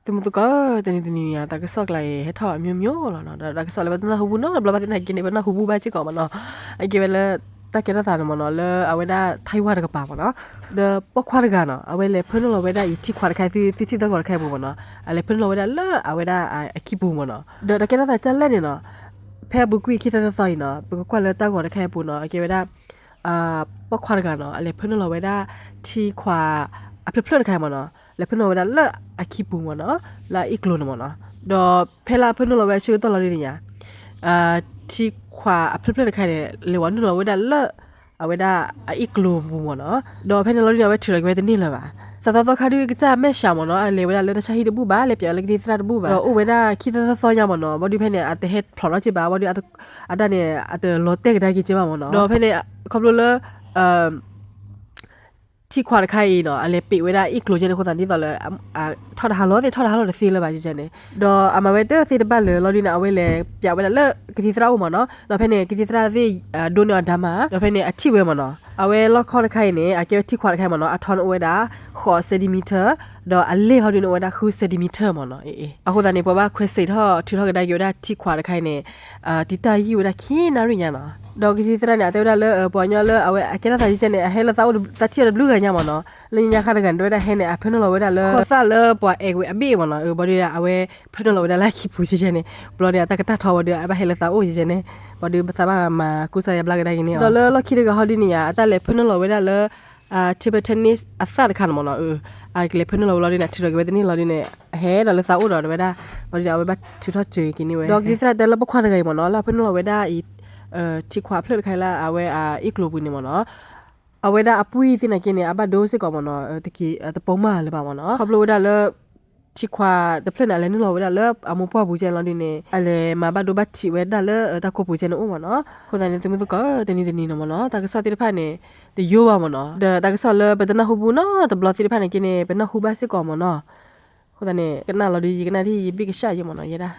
သုမုသကိးဧၢ, တနံၤတနံၤန့ၣ် တၢ်ကစီၣ်ကျါအံၤ ဟဲထီၣ်အမျိုးမျိုးလီၤနီၤ. ဒီးတၢ်ကစီၣ်လၢပတနၢ်ဟူဘူးနီတဘျီဘၣ်သနာ်က့န့ၣ် ပနၢ်ဟူဘူးဘၣ်စ့ၢ်ကီးမ့ၢ်နီၤ. အကဲဝဲလၢ တၢ်ကဲထီၣ်သးန့ၣ်မ့ၢ်နီၤ လၢအဝဲဒၣ် Taiwan တကပၤမ့ၢ်နီၤ, ဒီးပိာ်ခွါတဂၤနီၤ အဝဲလဲၤဖၢနုာ်လီၤဝဲဒၣ်အံၤ ထံခွးတခါ သုထံၣ်သၢဂီၤတခါအံၤပူၤမ့ၢ်နီၤ, အလဲၤဖၢနုာ်လီၤဝဲဒၣ်လၢအဝဲဒၣ်အခံပူၤမ့ၢ်နီၤ. ဒီးတၢ်ကဲထီၣ်သးကၢ်လဲၣ်န့ၣ်နီၤ ဖဲအပူၤကွံာ်ခံသီသီသီအံၤနီၤ ပကကွၢ်လၢတၢ်ဂီၤတခါအံၤပူၤနီၤ အကဲဝဲဒၣ် ပိာ်ခွါတဂၤနီၤ အလဲၤဖၢနုာ်လီၤဝဲဒၣ် ထံခွးအဖျၢၣ်ဖျၢၣ်တခါမ့ၢ်နီၤ, လဲၤဖၢနုာ်လီၤဝဲဒၣ်လၢအခံပူၤမ့ၢ်နီၤ, လၢအအ့ၣ်ကျိၤန့ၣ်မ့ၢ်နီၤ. ဒီးဖဲလၢအဖၢနုာ်လီၤဝဲဆၢကတီၢ်လီၤဒ်န့ၣ်ညါ ထံခွးအဖျၢၣ်ဖျၢၣ်တခါန့ၣ် လဲၤဝဲနုာ်လီၤဝဲဒၣ်လၢ အဝဲဒၣ်အအ့ၣ်ကျိၤပူၤမ့ၢ်နီၤ. ဒီးဖဲန့ၣ်လီၤဒ်န့ၣ် အဝဲထုးထီၣ်က့ၤဝဲတန့ၢ်လၢၤဘၣ်. စးသီသီခါဒုးကစၢ်မဲာ်ဆှးမ့ၢ်နီၤ အလဲၤဝဲဒၣ်လၢတၢ်ဆါဟံၣ်တဘူၣ်ဘၣ်, လဲၤပျးဝဲလၢကသံၣ်သရၣ်တဘူၣ်ဘၣ်. ဒီးအိၣ်ဝဲဒၣ်ခံသီသီသီညါမ့ၢ်နီၤ, ဘီဒုးဖဲန့ၣ် အတဟဲဖျိးထီၣ်က့ၤဘၣ်, ဘီဒုးအတၢ်န့ၣ် အတလီၤတဲာ်ကဒါက့ၤကဲဘၣ်မ့ၢ်နီၤ. ဒီးဖဲန့ၣ် ခီဖျိလၢ ထံခွးတခါအံၤနီၤ အလဲၤပ့းဝဲဒၣ်အ့ၣ်ကျိၤကဲန့ၣ်အဃိသတးဒ်သိးလၢ ထီၣ်တဟးလီၤသ့ၣ် ထီၣ်တဟးလီၤတသ့လၢၤဘၣ်ကဲန့ၣ်. ဒီးအမၤဝဲတသ့တဘၣ်လၢၤလီၤဒ်န့ၣ် အဝဲလဲၤပျးဝဲဒၣ်လၢကသံၣ်သရၣ်အိၣ်မ့ၢ်နီၤ. ဒီးဖဲန့ၣ် ကသံၣ်သရၣ်သ့ၣ် ဒိးန့ၢ်အီၤဒါမၤ ဒီးဖဲန့ၣ် အထံၣ်ဝဲမ့ၢ်နီၤ. အဝဲလီၢ်ခီတခါအံၤန့ၣ် အကဲဝဲထံခွးတခါအံၤမ့ၢ်နီၤ အထီန့ၣ်အိၣ်ဝဲဒၣ် ဃိး centimeter ဒီးအလ့ၢ်ဟီဒုးန့ၣ်အိၣ်ဝဲဒၣ် ဃု centimeter မ့ၢ်နီၤ. အဃိသတးန့ၣ် ပှၤဘၣ်ခွဲးစံးထီၣ်ထုးထီၣ်ကဒါက့ၤဝဲဒၣ်ထံခွးတခါအံၤန့ၣ် တံာ်တာ်ယံာ်ဝဲဒၣ်ခံနၣ်ရံၣ်ညါနီၤ. ဒီးကသံၣ်သရၣ်န့ၣ် အတဲဝဲဒၣ်လၢ ပှၤကညီလၢအဝဲအကဲထီၣ်သးယံာ်ကဲန့ၣ် အဟဲလၢသးအိၣ်သးထံၣ်အီၤတဘျုးဂၤညါမ့ၢ်နီၤ. လၢညါခါတဂၤန့ၣ် တဲဝဲဒၣ်ဟဲန့ၣ် အဖၢနုာ်လီၤဝဲဒၣ်လၢ ခီၣ်သၣ်လၢပှၤအဲၣ်ဝဲအဘ့ၣ်မ့ၢ်နီၤ. ဘီဒုးအဝဲဖၢနုာ်လီၤဝဲဒၣ်လၢအခံပူၤကဲန့ၣ် ဘီဒုးအတၢ်ကတၢၢ်ထီဘီဒုး အဘၣ်ဟဲလၢသးအိၣ်ကဲန့ၣ် ဘီဒုးပသးဘၣ်မၤကူစါယါဘျါကဒါက့ၤန့ၣ်. ဒီးလၢလီၢ်ခံတဂၤဟီဒုးန့ၣ်ယါ အတၢ်လဲၤဖၢနုာ်လီၤဝဲဒၣ်လၢ table tennis အသၣ်တခါန့ၣ်မ့ၢ်နီၤ. အကလဲၤဖၢနုာ်လီၤဝဲလီၤဒ်န့ၣ် ထုးထီၣ်က့ၤဝဲတန့ၢ်လီၤဒ်န့ၣ် အဟဲဒီးလၢသးအိၣ်ဒီးဝဲဒၣ် ဘီဒုးအဝဲဘၣ်ထုးထီၣ်စၢၤက့ၤန့ၢ်ဝဲ. ဒီးကသံၣ်သရၣ်တဲလၢပိာ်ခွါတဂၤအံၤမ့ၢ်နီၤ လၢအဖၢနုာ်လီၤဝဲဒၣ်အံၤ ထံခွးအဖျၢၣ်တခါလၢအဝဲအအ့ၣ်ကျိၤပူၤန့ၣ်မ့ၢ်နီၤ အဝဲဒၣ်အပှံၢ်သ့ၣ်နာ်က့န့ၣ် အဘၣ်ဒိစ့ၢ်ကီးမ့ၢ်နီၤ တက့ၤတပိာ်မၢ်လၢၤဘၣ်မ့ၢ်နီၤ. ခီဖျိဝဲဒၣ်လၢ ထံခွးတဖျၢၣ်န့ၣ် အလဲၤနုာ်လီၤဝဲဒၣ်လၢအမိၢ်ပှၢ်ပူၤကဲလီၤဒ်န့ၣ် အလဲၤမၤဘၣ်ဒိဘၣ်ထံးဝဲဒၣ်လၢတၢ်ကိးပူၤကဲန့ၣ်အိၣ်မ့ၢ်နီၤ. အဃိသတးန့ၣ် သုမုသကိး တနံၤတနံၤန့ၣ်မ့ၢ်နီၤ တၢ်ကစီၣ်သ့ၣ်တဖၣ်န့ၣ် တယိဘၣ်မ့ၢ်နီၤ ဒီးတၢ်ကစီၣ်လၢပတနၢ်ဟူဘူးနီတဘျီသ့ၣ်တဖၣ်န့ၣ်က့န့ၣ် ပနၢ်ဟူဘၣ်စ့ၢ်ကီးမ့ၢ်နီၤ. အဃိသတးန့ၣ် ကနၣ်လီၤဒ်ယကနၣ်ဒ်ယဘ့ၣ်ကစၢ်ယဲမ့ၢ်နီၤ ယဲဒၣ်